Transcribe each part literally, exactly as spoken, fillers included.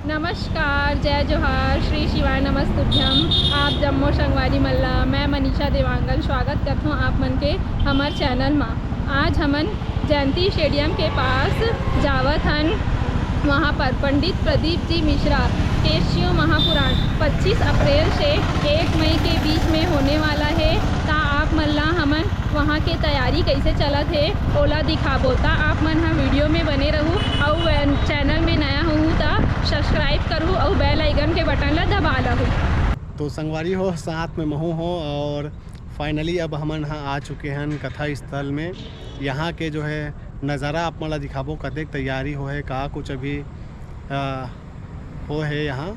नमस्कार, जय जोहार, श्री शिवाय नमस्तुभ्यम। आप जम्मो संगवारी मन ला मैं मनीषा देवांगन स्वागत करथों आप मन के हमर चैनल मा। आज हमन जयंती स्टेडियम के पास जावत हन। वहाँ पर पंडित प्रदीप जी मिश्रा के शिव महापुराण पच्चीस अप्रैल से एक मई के बीच में होने वाला है। ता आप मन ला हमन वहाँ के तैयारी कैसे चलत हे, ओला दिखाबो। ता आप मन ह वीडियो में बने रहू, अउ चैनल में नया होहू ता सब्सक्राइब करू अउ बेल आइकन के बटन ला दबा लहू। तो संगवारी हो, साथ में महू हो, और फाइनली अब हमन ह आ चुके हन कथा स्थल में। यहाँ के जो है नज़ारा आप मन ला दिखाबो, कतेक तैयारी हो है, का कुछ अभी, अ, हो है यहाँ।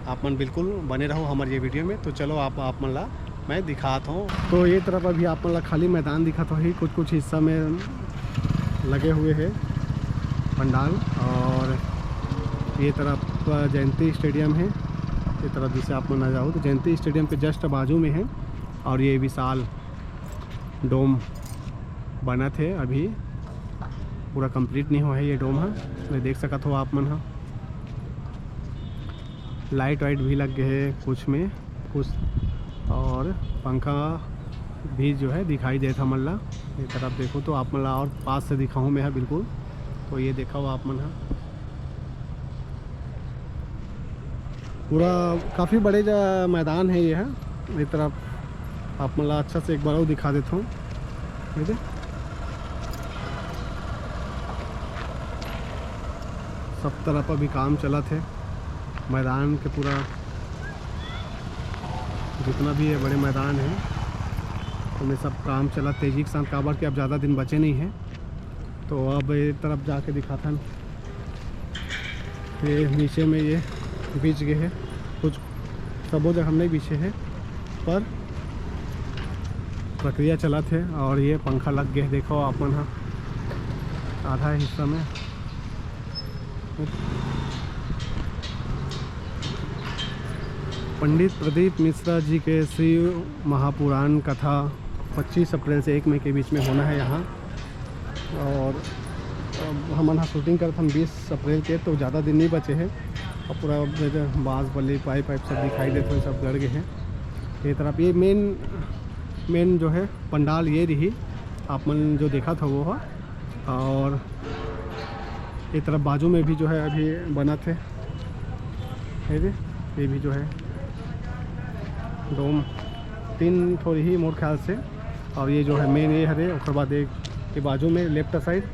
आप मन बिल्कुल बने रहो हमर ये वीडियो में। तो चलो आप, आप मन ला मैं दिखात हूँ। तो ये तरफ अभी आप मन ला खाली मैदान दिखत होही, कुछ कुछ हिस्सा में लगे हुए है पंडाल, और ये तरफ जयंती स्टेडियम है। ये तरफ जैसे आप मन आ जाओ तो जयंती स्टेडियम के जस्ट बाजू में है, और ये विशाल डोम बनत हे, अभी पूरा कंप्लीट नहीं हुआ है ये डोम ह। ये देख सकत हो आप मन ह, लाइट वाइट भी लग गए है कुछ में, कुछ, और पंखा भी जो है दिखाई देत हमन ला। ये तरफ देखो तो आप मन ला और पास से दिखाऊँ मैं ह बिल्कुल। तो ये देखो आप मन ह, पूरा काफ़ी बड़े जा मैदान है ये ह। ये तरफ आप मन ला अच्छा से एक बार और दिखा देता हूँ। ये दे, सब तरफ अभी काम चलत है। मैदान के पूरा जितना भी है बड़े मैदान है, ओमे सब काम चलत तेजी के साथ, काबर कि अब ज़्यादा दिन बचे नहीं है। तो अब ये तरफ जाके दिखाथन। ये नीचे में ये बिछ गए है, कुछ सबो जगह नहीं बिछे है, पर प्रक्रिया चलत है। और ये पंखा लग गए, देखो आप मन ह, आधा हिस्सा में। पंडित प्रदीप मिश्रा जी के शिव महापुराण कथा पच्चीस अप्रैल से एक मई के बीच में होना है यहाँ। और अब हमन ह शूटिंग करत हन बीस अप्रैल के, तो ज़्यादा दिन नहीं बचे हैं। और पूरा बांस बल्ली, पाइप वाइप सब दिखाई देत हे, सब गड़ गए हैं। ये तरफ ये मेन, मेन जो है पंडाल ये रही, आप मन जो देखत हो वो ह। और ये तरफ बाजू में भी जो है अभी बनत है, ये दे, ये भी जो है डोम तीन ठो रही मोर ख्याल से। और ये जो है मेन ये हरे, ओकर बाद एक के बाजू में लेफ्ट साइड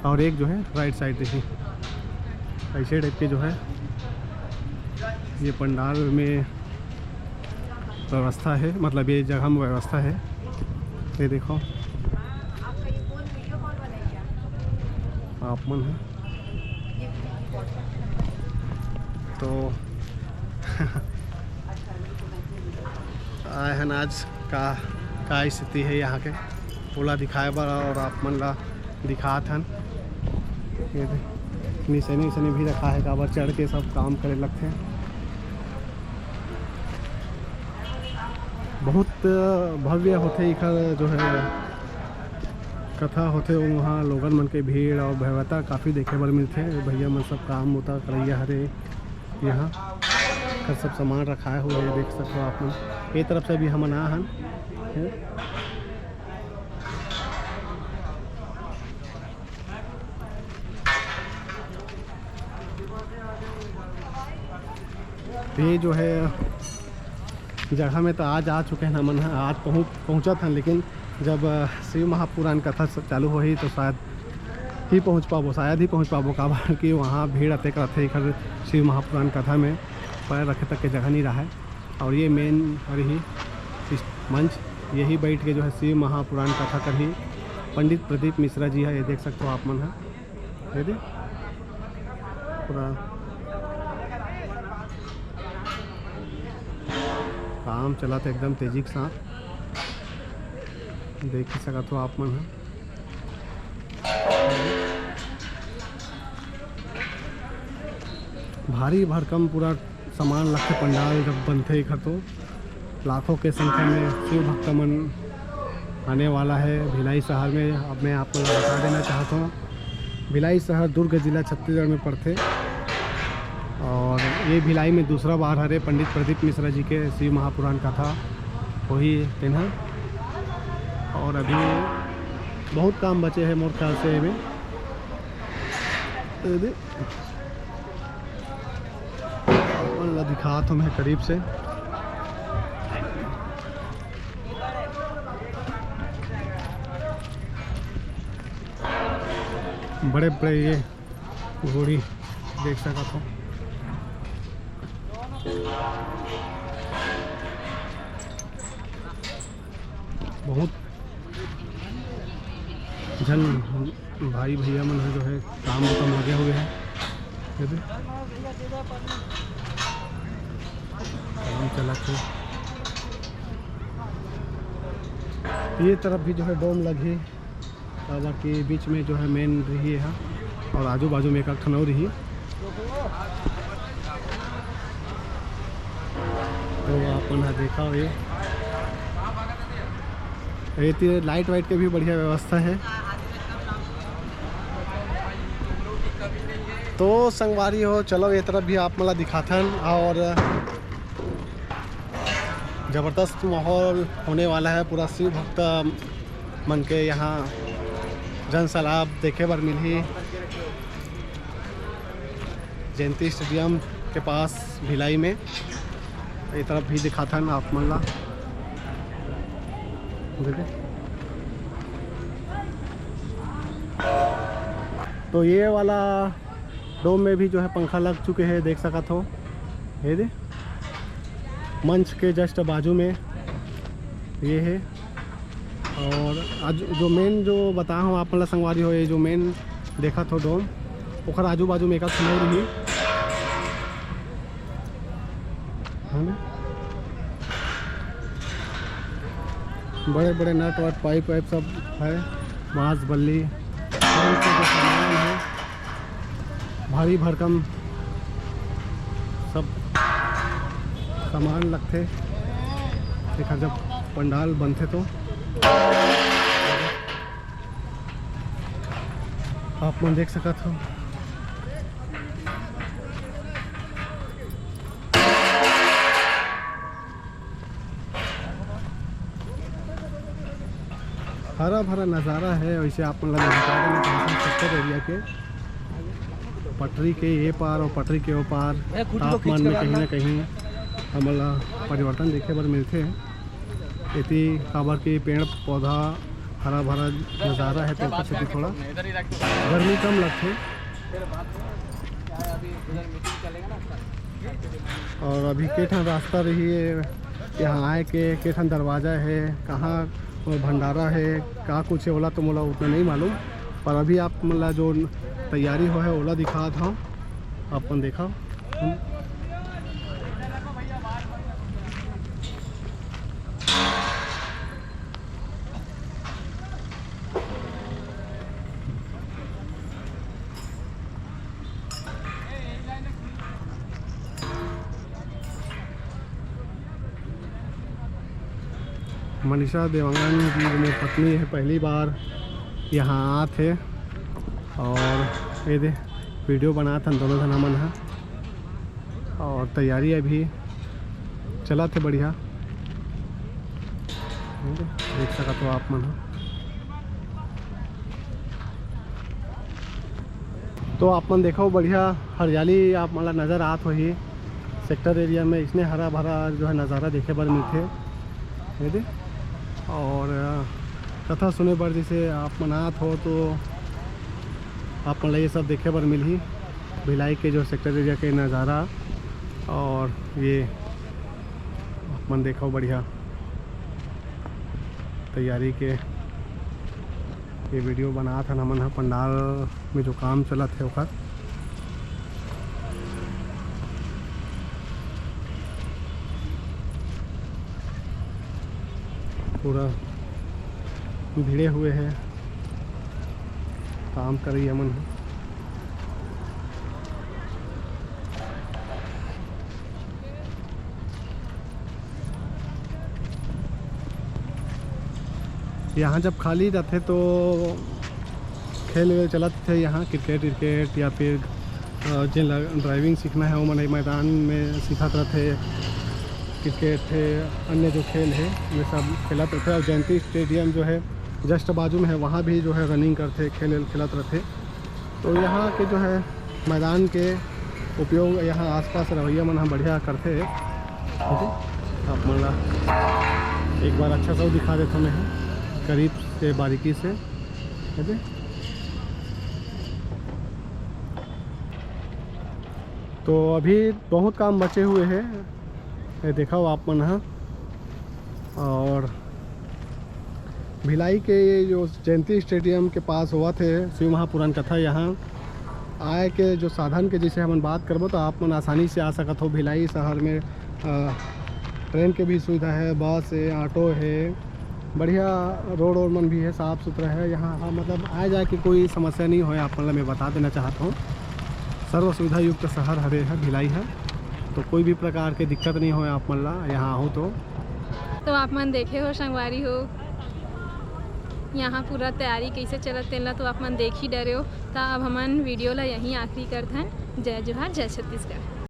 और एक जो है राइट साइड रही। ऐसे टाइप के जो है ये पंडाल में व्यवस्था है, मतलब ये जगह में व्यवस्था है। ये देखो आप मन है तो आए हन आज का, का स्थिति है यहाँ के, ओला दिखाए बर और आप मन ला दिखात हन। ये दे, निसैनी उसैनी भी रखा है, काबर चढ़ के सब काम करे लगथे। बहुत भव्य होथे एखर जो है कथा होथे, वहाँ लोगन मन के भीड़ और भव्यता काफ़ी देखे बर मिलथे। भैया मन सब काम उता करैया हरे, यहाँ कर सब सामान रखाए हुए है, देख सकते हो आप मन। ये तरफ से भी हमन आ हन। ये जो है जगह में तो आज आ चुके हैं हमन ह, आज पहुँच पहुँचत हन, लेकिन जब अ, शिव महापुराण कथा स- चालू होही तो शायद ही पहुँच पाबो, शायद ही पहुँच पाबो, काबर कि वहाँ भीड़ अतेक रहथे एखर शिव महापुराण कथा में पैर रखे तक के जगह नहीं रहे। और ये मेन हर ही इस मंच, यही बैठ के जो है शिव महापुराण कथा करही पंडित प्रदीप मिश्रा जी है, ये देख सकते हो आप मन है। ये दे पूरा काम चलत हे एकदम तेजी के साथ, देख ही सकत हो आप मन ह। भारी भरकम पूरा सामान लगथे पंडाल जब बनथे एखर तो। लाखों के संख्या में शिव भक्त मन आने वाला है भिलाई शहर में। अब मैं आप लोग बता देना चाहता हूँ, भिलाई शहर दुर्ग जिला छत्तीसगढ़ में पड़थे और ये भिलाई में दूसरा बार हरे पंडित प्रदीप मिश्रा जी के शिव महापुराण कथा, वही तेन ह। और अभी बहुत काम बचे हे मोर ख्याल से एमे। ये दे, अपन ला दिखात हूँ मैं करीब से। बड़े बड़े ये घोड़ी देख सकत हो। बहुत झन भाई भैया मन ह जो है काम बुता म लगे हुए हैं। ये दे, काम चलत हे। ये तरफ भी जो है डोम लगही, काबर कि बीच में जो है मेन रही है और आजू बाजू में एक ठन अउ रही। तो आप मन ह देखा हो, ये ये तीर लाइट वाइट के भी बढ़िया व्यवस्था है। तो संगवारी हो, चलो ये तरफ भी आप मन ला दिखाथन। और जबरदस्त माहौल होने वाला है, पूरा शिव भक्त मन के यहाँ जन सैलाब देखे बर मिलही। जयंती स्टेडियम के पास भिलाई में। ये तरफ भी दिखाथन आप मन ला। देखे। तो ये वाला डोम में भी जो है पंखा लग चुके हैं, देख सकत हो। ये दे, मंच के just बाजू में ये है। और आज जो मेन जो बता हूँ आप मन ला संगवारी हो, ये जो मेन देखत हो डोम, ओकर आजू बाजू में एक ठन अउ रही। है ना? बड़े बड़े नट वट, पाइप वाइप सब है। बांस बल्ली, बहुत से जो सामान है, भारी भरकम सब सामान लगथे। एखर जब पंडाल बनथे तो आप मन देख सकत हो। हरा भरा नज़ारा है। वैसे आप मन ला जानकारी में, सेक्टर एरिया के पटरी के ये पार और पटरी के ओ पार तापमान में कहीं ना कहीं हमन ला परिवर्तन देखे बर मिलथे। एती काबर के पेड़ पौधा हरा भरा नज़ारा है, तो ओकर सेती थोड़ा गर्मी कम लगथे। और अभी के ठन रास्ता रही है यहाँ आए के, के ठन दरवाज़ा है, कहाँ वो भंडारा है, का कुछ है, ओला तो मोला उतना नहीं मालूम। पर अभी आप मन ला जो तैयारी हो है, ओला दिखात हूँ, अपन देखा। मनीषा देवांगन जी मोर पत्नी है, पहली बार यहाँ आत है। और ये दे, वीडियो बनात हन दोनों झन हमन ह। और तैयारी अभी चलत हे बढ़िया, देख सकत हो आप मन ह। तो आप मन देखो, बढ़िया हरियाली आप मन ला नज़र आत होही। सेक्टर एरिया में इसने हरा भरा जो है नज़ारा देखे बर मिलथे, ये दे। और कथा सुने बर जैसे आप मन आत हो तो आप मन ला ये सब देखे बर मिलही, भिलाई के जो सेक्टर एरिया के नज़ारा। और ये आप मन देखो बढ़िया तैयारी के ये वीडियो बनात हन हमन ह, पंडाल में जो काम चलत हे ओकर। पूरा भिड़े हुए हैं काम करइया मन ह। यहाँ जब खाली रहते तो खेल वेल चलत थे यहाँ, क्रिकेट व्रिकेट या फिर अ, जेन ला ड्राइविंग सीखना हे, ओमन ए मैदान में सीखत रथे। क्रिकेट हे, अन्य जो खेल हे, ये सब खेलत रथे। और जयंती स्टेडियम जो हे, जस्ट बाजू में हे, वहाँ भी जो हे रनिंग करथे, खेल खेलत रथे। तो यहाँ के जो हे मैदान के उपयोग यहाँ आसपास रहवैया मन ह बढ़िया करथे। ठीक है, आप मन ला एक बार अच्छा सा दिखा देता मैं करीब से, बारीकी से। ठीक है, तो अभी बहुत काम बचे हुए हैं, ये देखा हो आप मन ह। और भिलाई के ये जो जयंती स्टेडियम के पास होवत हे शिव महापुराण कथा, यहाँ आए के जो साधन के जैसे हमन बात करबो, तो आप मन आसानी से आ सकत हो भिलाई शहर में। अ, ट्रेन के भी सुविधा है, बस है, ऑटो है, बढ़िया रोड वोड मन भी है, साफ सुथरा है यहाँ। हाँ, मतलब आए जाए के कोई समस्या नहीं होय। आप मन ला मैं बता देना चाहत हूँ, सर्व सुविधा युक्त शहर हरे है भिलाई है, तो कोई भी प्रकार के दिक्कत नहीं होय आप मन ला यहाँ हो तो। तो आप मन देखे हो संगवारी हो, यहाँ पूरा तैयारी कैसे चलत तेन ला तो आप मन देख ही डरे हो। तो अब हमन वीडियो ला यहीं आखिरी करथन। जय जोहार, जय छत्तीसगढ़।